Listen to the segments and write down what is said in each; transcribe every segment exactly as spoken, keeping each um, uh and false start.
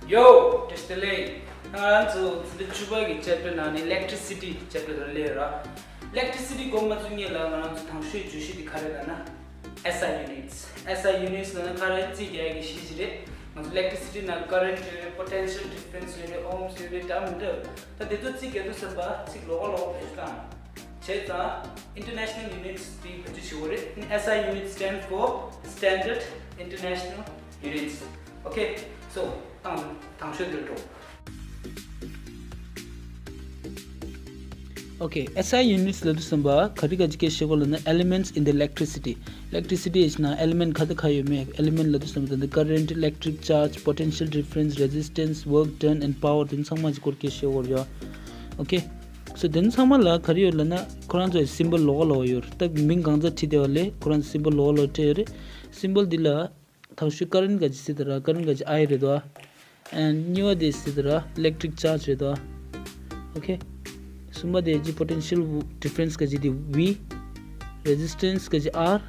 ཡོ། བཀྲ་ཤིས་བདེ་ལེགས། ང་རང་ཚོ་ཚོགས་འདུ་བཅུ་པ་གི་ཅེབ་ཊར་ནང་ནས་ཨི་ལེག་ཊི་སི་ཊི་ཅེབ་ཊར་དེ་སླེབས་ཡོད་ར། ཨི་ལེག་ཊི་སི་ཊི་འགོ་མ་བཙུགས་སྔོན་ལ་ང་རང་ཚོ་དང་ཤོས་བརྗོད་གཞི་དེ་ག་རེ་ལབ་ན། ཨེས་ཨའི་ཡུ་ནིཊ། ཨེས་ཨའི་ཡུ་ནིཊ་ལབ་ན་ག་རེ། རྩིས་རྒྱག་ཡག་གི་གཞི་ཞིག་རེད། ང་ཚོ་ཨི་ལེག་ཊི་སི་ཊི་ནང་ཀ་རེན་ཊི་ཡོད་རེད། པོ་ཊེན་ཤལ་ཌི་ཕ་རེན་སི་ཡོད་རེད། ཨོམ་སི་ཡོད་རེད། འདྲ་མི་འདྲ། ད་དེ་ཚོ་རྩིས་རྒྱག་དུས་ཙམ་པ་ཚིག་ལོགས་ཀ་ལོགས་ཀ་བེད་སྤྱོད་བཏང་། བྱས་ཙང་ཨིན་ཊར་ནེ་ཤ་ནལ་ཡུ་ནིཊ་དེ་བེད་སྤྱོད་བྱེད་དགོས་རེད། ཨེས་ཨའི་ཡུ་ནིཊ་stand for Standard International Units. Okay, so དང་དང་ཤོས་དེར་འགྲོ། Okay, ཨེས་ཨའི་ཡུ་ནིཊ་ལབ་དུས་ཙམ་པ་ག་རེ་ག་ཅིག་སྐད་བཤད་གོ་ལབ་ན། Elements in the electricity. ཨི་ལེག་ཊི་སི་ཊི་ཡི་ནང་ཨེ་ལི་མེན་ཊི་ག་དང་ག་ཡོད་མེད། ཨེ་ལི་མེན་ཊི་ལབ་དུས་ཙམ་པ་ད་ལྟ་ཀ་རེན་ཊི། ཨི་ལེག་ཊི་རིག་ཅར་ཇི། པོ་ཊེན་ཤལ་ཌི་ཕ་རེན་སི། རེ་ཛིས་ཊེན་སི། ཝརཀ་ཌན་ཨེན་ཌི་པ་ཝར། དེ་ཚང་མ་ཅིག་སྐོར་སྐད་བཤད་གོ་རེད་ཡ། Okay, so དེ་ཚང་མ་ལ་ག་རེ་ཡོད་ལབ་ན། ཁོ་རང་ཚོའི་སིམ་བལ་ལོགས་ཀ་ལོགས་ཀ་ཡོད་རེད། ད་མིང་གང་ཙམ་བྲིས་བསྡད་པ་ལས་ཁོ་རང་སིམ་བལ་ལོགས་ཀ་ལོགས་ཀ་སྤྲད་ཡོད་རེད། སིམ་བལ་འདི་ལ་དང་ཤོས་ཀ་རེན་ཊི་ག་ཅིག་ཟེར་དེ་ར། ཀ་རེན་ཊི་ག་ཅིག་ཨའི་རེད་དོ། ཨེན་ཌི་གཉིས་པ་དེ་ཟེར་དེ་ར་ཨི་ལེག་ཊི་རིག་ཅར་ཇི་རེད་དོ། Okay, གསུམ་པ་དེ་གཅིག་པོ་ཊེན་ཤལ་ཌི་ཕ་རེན་སི་ག་ཅིག་དེ་བི། རེ་ཛིས་ཊེན་སི་ག་ཅིག་ཨར།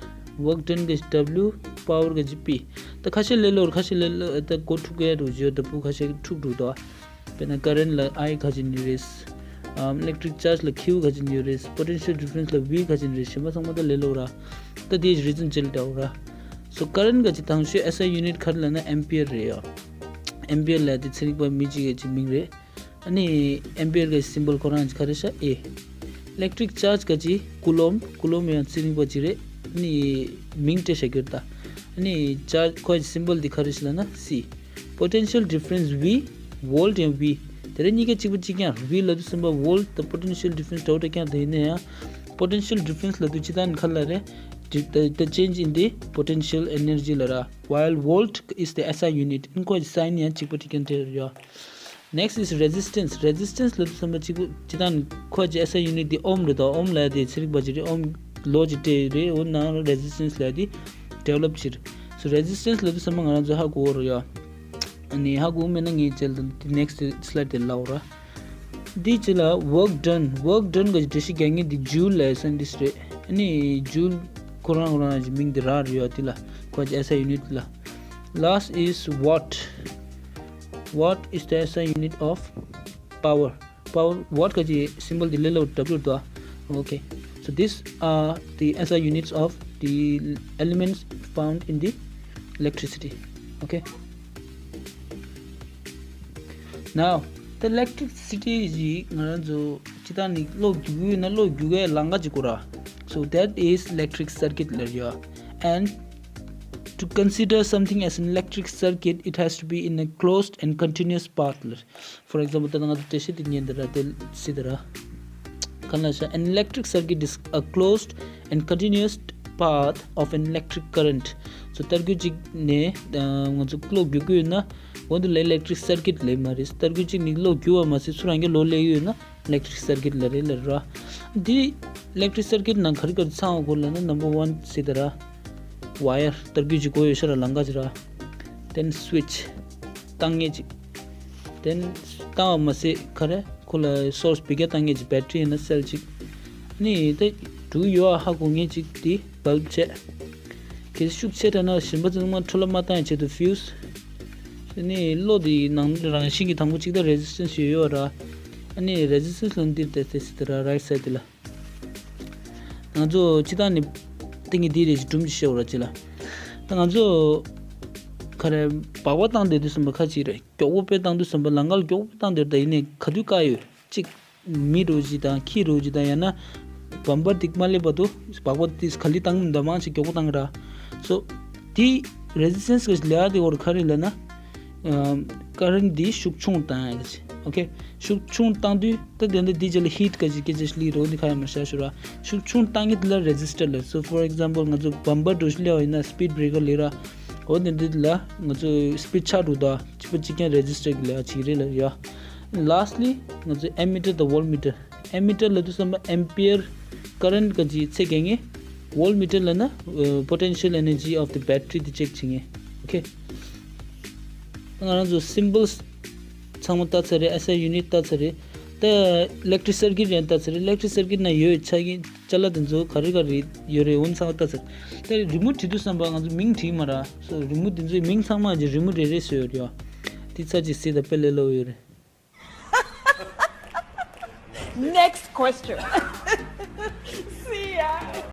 ཝརཀ་ཌན་ག་ཅིག་ཌབ་ལིའུ། པ་ཝར་ག་ཅིག་པི། ད་ཁ་ཤས་ལས་སླ་པོ་རེད། ཁ་ཤས་ལས་སླ་པོ། ད་གོ་ཐུབ་ཀྱི་རེད་བརྗོད། ད་བུ་ཁ་ཤས་འཁྲུག་འགྲོ་དོ། དཔེར་ན་ཀ་རེན་ཊི་ལ་ཨའི་ག་ཅིག་ཡིན་རེད། ཨམ་ཨི་ལེག་ཊི་རིག་ཅར་ཇི་ལ་ཁིའུ་ག་ཅིག་ཡིན་རེད། པོ་ཊེན་ཤལ་ཌི་ཕ་རེན་སི་ལ་བི་ག་ཅིག་ཡིན་རེད། གཞན་པ་ཚང་མ་ད་ལས་སླ་པོ་ར། ད་དེའི་རི་ཛོན་ཅི་ལ་འདྲ་བོ་ར། So ཀ་རེན་ཊི་ག་ཅིག་དང་ཤོས་ཨེས་ཨའི་ཡུ་ནིཊ་ག་རེ་ལབ་ན་ཨེམ་པི་ཡར་རེད་ཡ། ཨེམ་པི་ཡར་ལབ་ཡ་དེ་ཚན་རིག་པ་མི་གཅིག་གི་ཅིག་མིང་རེད། ཨ་ནི་ཨེམ་པི་ཡར་གི་སིམ་བལ་ཁོ་རང་ག་རེ་ཤག་ཨེ། ཨི་ལེག་ཊི་རིག་ཅར་ཇི་ག་ཅིག་ཀུ་ལོམ། ཀུ་ལོམ་ཡང་ཚན་རིག་པ་ཅིག་རེད། ཨ་ནི་མིང་སྤྲད་བཞག་གི་རེད་ད། ཨ་ནི་ཅར་ཇི་ཁོའི་སིམ་བལ་དེ་ག་རེ་ཤག་ལབ་ན་སི། པོ་ཊེན་ཤལ་ཌི་ཕ་རེན་སི་བི། ཝོལ་ཊི་ཡང་བི། དེ་རེད། གཉིས་ཀ་གཅིག་པ་གཅིག་རྐྱང་། བི་ལབ་དུས་ཙམ་པ་ཝོལ་ཊི་དང་པོ་ཊེན་ཤལ་ཌི་ཕ་རེན་སི་འདྲ་བོ་འདྲ་རྐྱང་རེད། ཡིན་ན་ཡང་པོ་ཊེན་ཤལ་ཌི་ཕ་རེན་སི་ལབ་དུས་སྤྱིར་བཏང་ནི་ག་རེ་ལབ་རེད། The, the, the change in the potential energy ལབ་ར། While volt is the ཨེས་ཨའི་unit, ཨ་ནི་ཁོའི་སའིན་ཡང་གཅིག་པ་གཅིག་རྐྱང་རེད་ཡ། Next is resistance. Resistance ལབ་དུས་ཙམ་པ་གཅིག་པ་སྤྱིར་བཏང་ནི་ཁོའི་ཨེས་ཨའི་ཡུ་ནིཊ་དེ་ཨོམ་རེད་དོ། ཨོམ་ལབ་ཡ་དེ་ཚན་རིག་པ་ཅིག་རེད། ཨོམ་ལོ་ཅིག་སྤྲད་ཡོད་རེད། འོ་ནང་རེ་ཛིས་ཊེན་སི་ལབ་ཡ་དེ་ཌི་ཝེ་ལོབ་བྱས་རེད། So resistance ལབ་དུས་ཙམ་པ་ང་རང་ཚོ་ཧ་གོ་དགོས་རེད་ཡ། ཨ་ནི་ཧ་གོ་མེད་ན་ངས་རྗེས་ལ་next slide དེ་ལབ་ར། འདིའི་རྗེས་ལ་work done. Work done གི་འགྲེལ་བཤད་རྒྱག་མཁན་འདི་ཇུལ་ལབ་སའི་སའིན་ཊིསི་ཊི་རེད། ཨ་ནི་ཇུལ་ཁོ་རང་ཁོ་རང་གི་མིང་འདི་རག་རེད་ཡ། དེ་ལ་ཁོ་གི་ཨེས་ཨའི་ཡུ་ནིཊ་ལ། Last is watt. Watt is the S I unit of power. Power, watt གི་སིམ་བལ་འདི་ལས་སླ་པོ་ཌབ་ལིའུ་རེད་དོ། Okay, so these are the S I units of the elements found in the electricity. Okay, now the electricity ཡི་ང་རང་ཚོ་སྤྱིར་བཏང་ནི་ཀློག་རྒྱུག་གི་ཡོད་ན་ཀློག་རྒྱུག་གི་ལམ་ཁ་ཅིག་དགོས་ར། So that is electric circuit ལབ་ཡོད། And to consider something as an electric circuit, it has to be in a closed and continuous path ལབ། For example, ད་ང་ཚོ་འགྲེལ་བཤད་དེ་ཉན་དེ་ར། དེ་སི་དེ་ར། ག་ལ་ཤ། An electric circuit is a closed and continuous path of an electric current. So ཏར་སྐུད་ཅིག་ནས་ང་ཚོ་ཀློག་རྒྱུག་གི་ཡོད་ན། འོ་འདི་ལ་ཨི་ལེག་ཊི་རིག་སར་ཀིཊ་ལབ་མ་རེད། ཏར་སྐུད་ཅིག་ནས་ཀློག་རྒྱུག་པ་མ་ཟད་ཚུར་རང་གི་ལོག་སླེབས་ཀྱི་ཡོད་ན་ཨི་ལེག་ཊི་རིག་སར་ཀིཊ་ལབ་རེད་ལབ་ར། འདི་ཨི་ལེག་ཊི་རིག་སར་ཀིཊ་ནང་ག་རེ་ག་རེ་ཚང་བ་དགོས་ལབ་ན། Number one སི་དེ་ར། ཝ་ཡར། ཏར་སྐུད་ཅིག་དགོས་ཡོད་ཤ་ར། ལམ་ཁ་ཅིག་ར། Then switch བཏང་མཁན་ཅིག། Then བཏང་བ་མ་ཟད་ག་རེ། ཁོ་ལ་སོར་སི་བི་ག་བཏང་མཁན་ཅིག། བེ་ཊི་རི་ཡིན་ན་སེལ་ཅིག། ཨ་ནི་ད་དྲུག་ཡོད་ཨ། ཧ་གོ་མཁན་ཅིག་དེ་བལབ་བྱས། གལ་སྲིད་ཤུགས་ཆེ་དྲགས་ན་གཞན་པ་ཚང་མ་འཕྲོ་བརླག་མ་བཏང་ཡ་ཆེད་དུ་ཕིའུ་སི། ཨ་ནི་གློག་དེའི་ནང་རང་བཞིན་གྱི་དང་པོ་གཅིག་ད་རེ་ཛི་སི་ཊེན་སི་ཡོད་ཡོད་ར། ཨ་ནི་རེ་ཛི་སི་ཊེན་སི་ལ་འདིར་དེ་དེ་སི་དེ་ར། རའིཊ་སའིཌ་དེ་ལ། ང་ཚོ་སྤྱིར་བཏང་ནི་ཏིང་ངེ་འདི་རེ་ཞིག་སྒྲུང་ཅིག་བཤད་འོ་ར་ཅི་ལ། ད་ང་ཚོ་ག་རེ་སྦག་སྦག་བཏང་བསྡད་དུས་ཙམ་པ་ཁ་ཅིག་རེད། མགྱོགས་པོ་དཔེ་བཏང་དུས་ཙམ་པ་ལམ་ཁ་ལ་མགྱོགས་པོ་བཏང་བསྡད་རེད། ད་ཡིན་ནའི་ག་དུས་བཀག་ཡོད་ཅིག། མི་འདྲ་བོ་ཅིག་དང་ཁྱི་འདྲ་བོ་ཅིག་དང་ཡང་ན་བམ་པར་ཏིག་མ་སླེབས་བར་དུ་སྦག་སྦག་ཏིག་ག་ལེར་བཏང་གི་མི་འདུག་མང་ཆེ་མགྱོགས་པོ་བཏང་གི་ར། སོ་དེ་རེ་ཛི་སི་ཊེན་སི་གི་ལས་ཀ་དེ་འོ་ར་ག་རེ་ལབ་ན། ཀ་རེན་ཊི་འདི་ཤུགས་ཆུང་བཏང་ཡ་གི་ཅིག། ཨོ་ཁེ། ཤུགས་ཆུང་བཏང་དུས་ད་དེ་འདྲ་འདི་རྗེས་ལ་ཧིཊ་ག་ཅིག་སྐད་ཆ་ཞིག་སླེབས་རོགས་འདི་ཁ་ཡ་མ་ཤ་ཤུ་ར། ཤུགས་ཆུང་བཏང་གི་དེ་ལ་རེ་ཛི་སི་ཊར་ལབ། So for example ང་ཚོ་བམ་པར་འདྲ་ཞིག་སླེབས་པ་ཡིན་ན་སི་པིཌ་བྷི་རེ་ཀར་ལབ་ར། འོ་དེ་འདྲ་དེ་ལ་ང་ཚོ་སི་པིཌ་ཆག་འགྲོ་ད་གཅིག་པ་གཅིག་རྐྱང་རེ་ཛི་སི་ཊར་གི་ལས་ཀ་བྱེད་ཀྱི་རེད་ལབ་ཡ། ལཱསི་ལི་ང་ཚོ་ཨེམ་མི་ཊར་དང་ཝོལ་མི་ཊར། ཨེམ་མི་ཊར་ལབ་དུས་ཙམ་པ་ཨེམ་པི་ཡར་ཀ་རེན་ཊི་ག་ཅིག་ཚད་བརྒལ་མཁན། ཝོལ་མི་ཊར་ལབ་ན་པོ་ཊེན་ཤལ་ཨེ་ནར་ཇི་ཨོཕ་ད་བེ་ཊི་རི་དེ་ཅེག་བྱེད་མཁན། ཨོ་ཁེ། ང་རང་ཚོ་སིམ་བལ་ཚང་མ་ལྟ་ཚར་རེད། ཨེས་ཨའི་ཡུ་ནིཊ་ལྟ་ཚར་རེད། ད་ཨི་ལེག་ཊི་རིག་སར་ཀིཊ་ཡང་ལྟ་ཚར་རེད། ཨི་ལེག་ཊི་རིག་སར་ཀིཊ་ནང་ཡོད་ཆ་གི་ཅ་ལག་དེ་ཚོ་ག་རེ་ག་རེ་ཡོད་རེད། འོ་ཚང་མ་ལྟ་ཚར། ད་རི་མོཊ་བྲིས་དུས་ཙམ་པ་ང་ཚོ་མིང་བྲིས་མ་ར། སོ་རི་མོཊ་དེ་ཚོའི་མིང་ཚང་མ་གི་རི་མོཊ་རེ་རེ་བཟོས་ཡོད་རེད། ཏི་ཚ་ཅིག་སྲིད་དང་དཔེ་ལས་སླ་པོ་ཡོད་རེད། Next question.